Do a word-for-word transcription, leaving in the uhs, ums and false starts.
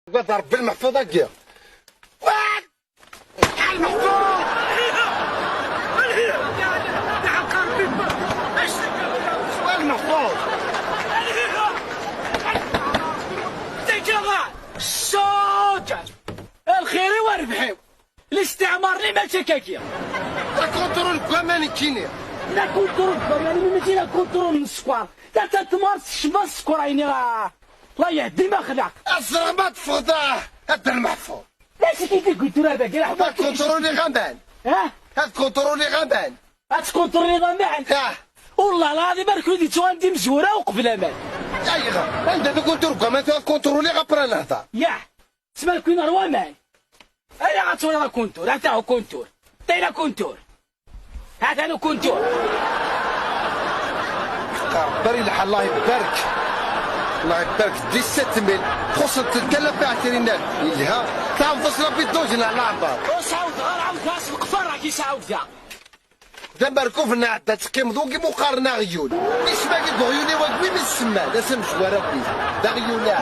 Ugadeɣ Rebbi lmeḥfuḍ-agi. Lmeḥfuḍ! Lmeḥfuḍ! Lxir-iw a rrbeḥ-iw. Listiɛmar-nni mačči akkagi. Akuntrul deg waman nekkini. La kuntrul deg waman, mačči la kuntrul n sskeṛ. Ta d tamart tecba sskeṛ, ayni, ah, la yehdi ma xlaq. Azreɣ ma teffɣeḍ, ah, a Dda Lmeḥfuḍ. D acu i k-id-yewwin tura dagi, la ḥma? Ad kuntrul iɣaman. Ha? Ad kuntrul iɣaman. Ad tkuntrul iɣaman? Ah. Ullah lɛaḍim, ar kud yettuɣal d imezwura uqbel aman. Ayɣer? Anda d akuntur deg waman, tura ad kuntrul iɣ apra nehḍer. Yah. Tesma lkwin ar waman. Ayɣer ad twalaḍ akuntur? Ata akuntur. Tayla akuntur. Atan ukuntur. Rebbi ilḥa, Allah ibarek. Allah ibarek, dix-sept mille. Xuṣṣent kan la fiɛtirinat. Ilha. Tɛawdeḍ-as la bidon, jneɛ leɛber. Ur sɛawdeɣ ara, ɛawdeɣ-as leqfar, ad k-isɛawdeɣ. D amerkub n ɛedda, teqqimeḍ wagi mu qqaren aɣyul. Isem-agi deg uɣyul-iw, agi mi semman, d asemzwar akk-is. D aɣyul-a.